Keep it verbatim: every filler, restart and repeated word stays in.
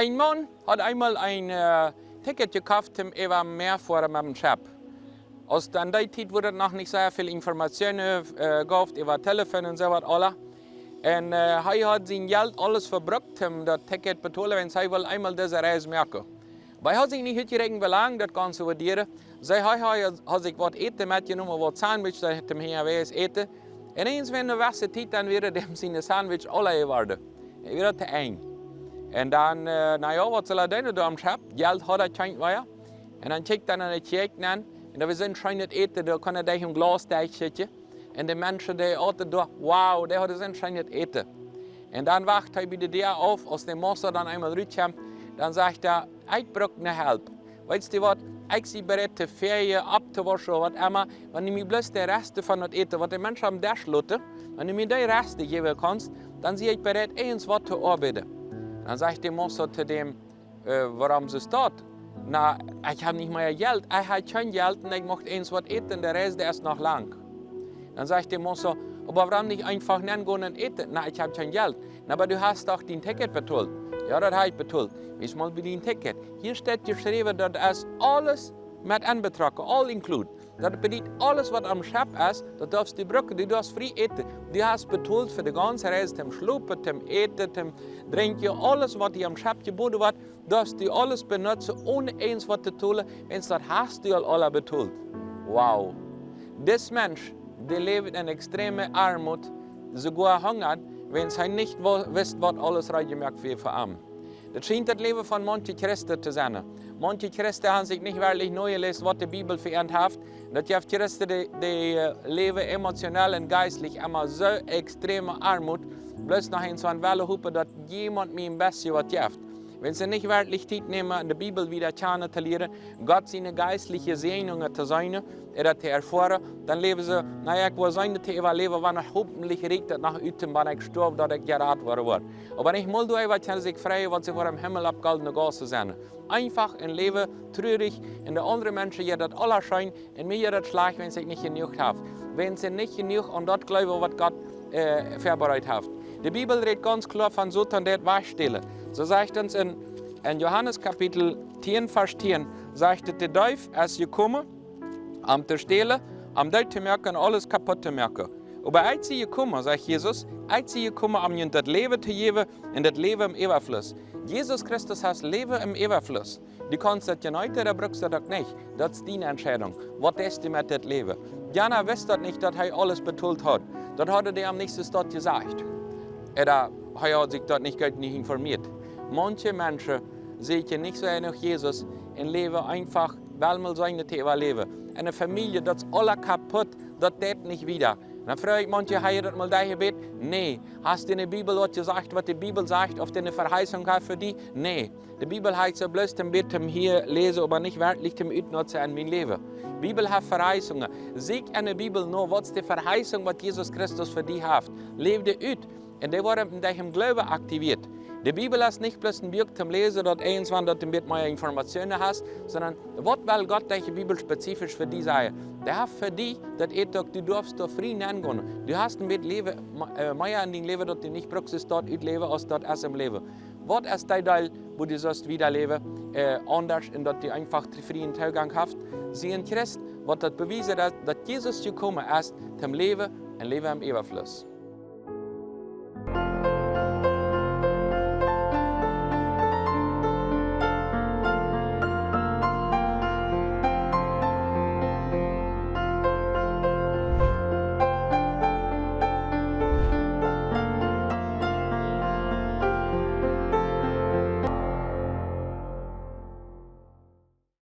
Een Maun haud eemol een Ticket jekoft toom äwa Mäa foaren met een Schepp. Aus dan dee Tiet, wua daut noch nich sea väl Informatioonen gauf äwa Telefon un soo waut aula, un hee haud sien Jelt aules vebrukt toom daut Ticket betolen, wiels hee wull eemol dise Reis moaken. Oba hee haud sikj nich utjeräakjent, woo lang daut gaunze wudd dieren. See, hee haud sikj waut Äten metjenomen, waut Sandwich, daut hee toom hinjawäajes äten. Un eens wäajen ne jewesse Tiet dan wieren däm siene Sandwich aula jeworden, wia to enj. Un dan, na jo, waut sull hee doonen doa aum Schepp? Jelt haud hee kjeen mea. Un dan kjikjt hee no de Kjäakj nenn, un doa wia soon scheenet Äten, doa kunn hee derch een Glaus derchkjikjen. Un de Menschen, dee auten doa, wow, dee hauden soon scheenet Äten. Un dan wacht hee bie de Däa auf, aus de Mausta dan eemol rutkjemt, dan sajcht hee: Ekj bruck ne Help. Weetst du waut? Ekj sie bereit to fäajen, opptowauschen, waut emma. Wan du mie bloos de Reste von daut Äten, waut de Menschen aum Desch loten, wan du mie dee Reste jäwen kaunst, dan sie ekj bereit, irjentwaut to oabeiden. Dan sajcht de Mausta to däm: Wuarom soo daut? Na, ekj hab nich mea Jelt. Ekj hab kjeen Jelt un ekj mucht irjentwaut äten, de Reis es noch lang. Dan sajcht de Mausta: Oba wuarom nich eenfach nenn gonen un äten? Na, ekj hab kjeen Jelt. Na, oba du hast doch dien Ticket betolt. Jo, daut hab ekj betolt. Wies mol bie dien Ticket. Hia steit jeschräwen, daut es aules met enbetrocken, all include. Daut bediet, aules waut aum Schepp es, daut doafst du brucken, du doafst frie äten. Du hast betolt fa de gaunze Reis, toom schlopen, toom äten, toom drinkjen, aules waut die aum Schepp jeboden woat, doafst du aules benutzen, one irjentwaut to tolen, wiels daut hast du aul aula betolt. Wow. Dis Mensch, dee läft en extreme Oamoot, soogoa hungat, wiels hee nich wist, waut aules reed jemoakt wia fa am. Daut schient daut Läwen von maunche Christen to sennen. Maunche Christen haben sikj nich werkjlich nojeläst, waut de Bibel fa an haft. Daut jeft Christen, dee läwen emotionell un jeistlich emma soo extreme Oamoot, bloos noch eens wan wellen hopen, daut jemaunt mie een bät waut jeft. Wan see nich werkjlich Tiet nämen, de Bibel wieda kjanen to lieren, Gott siene jeistliche Säajnungen to seenen, daut to erfoaren, dan läwen see: Na jo, ekj woa seenen to äwaläwen, wan hopentlich rieekjt daut noch ut, toom wan ekj stoaw, daut ekj jerat woaren woa. Oba nich mol doaräwa kjennen sikj freien, waut see woaren em Himmel opp goldne Gaussen sennen. Eenfach een Läwen, trurich, un de aundre Menschen, jo, daut aula scheen, un mie jeit daut schlajcht, wan ekj nich jenuach hab. Wan ekj nich jenuach aun daut jleew, waut Gott väabereit haft. De Bibel rät gaunz kloa von Soton, dee daut wajchstälen. Soo sajcht ons en Johanes Kapitel tieen, Varsch tieen, sajcht et: De Deef es jekomen, om to stälen, om doot to moaken un aules kaput to moaken. Oba ekj sie jekomen, sajcht Jesus, ekj sie jekomen, om junt daut Läwen to jäwen, un daut Läwen em Äwafluss. Jesus Christus haft Läwen em Äwafluss. Du kaunst daut jeneeten, dan brukst daut uk nich. Daut es diene Entscheidunk. Waut deist du met daut Läwen? Jana wist daut nich, daut hee aules betolt haud. Daut hauden dee am nich soo stoakj jesajcht. Oda hee haud sikj daut nich goot jenuach informieet. Maunche Menschen sieekjen nich soo jenuach Jesus un läwen eenfach, well mol seenen to äwaläwen. Enne Famielje, daut es aula kaput, daut jeit nich wieda. Dan froag ekj maunche: Hab jie daut mol derchjebät? Nä. Hast du enne Bibel waut jesajcht, waut de Bibel sajcht, auf dee ne Verheißung haft fa die? Nä. De Bibel hab ekj soo bloos toom bät toom hia läsen, oba nich werkjlich toom utnutzen en mien Läwen. Bibel haft Verheißungen. Sieekj enne Bibel no, waut es de Verheißung, waut Jesus Christus fa die haft. Läw dee ut. Un dee woaren en die em Gloowen aktiwieet. De Bibel es nich bloos een Buak toom läsen, daut eenswan daut een bät mea Informatioonen hast, sonda waut well Gott derch de Bibel spezifisch fa die sajen? Dee haft fa die daut Äten, du doafst doa frie nenn gonen. Du hast een bät Läwen, mea en dien Läwen, daut du nich brukst daut utläwen, aus daut es em Läwen. Waut es dee Deel, wua du sust wieda läwen, aundasch, un daut du eenfach frieen Toogank hast? Sie een Christ, waut daut bewiesen daut, daut Jesus jekomen es toom Läwen un Läwen em Äwafluss.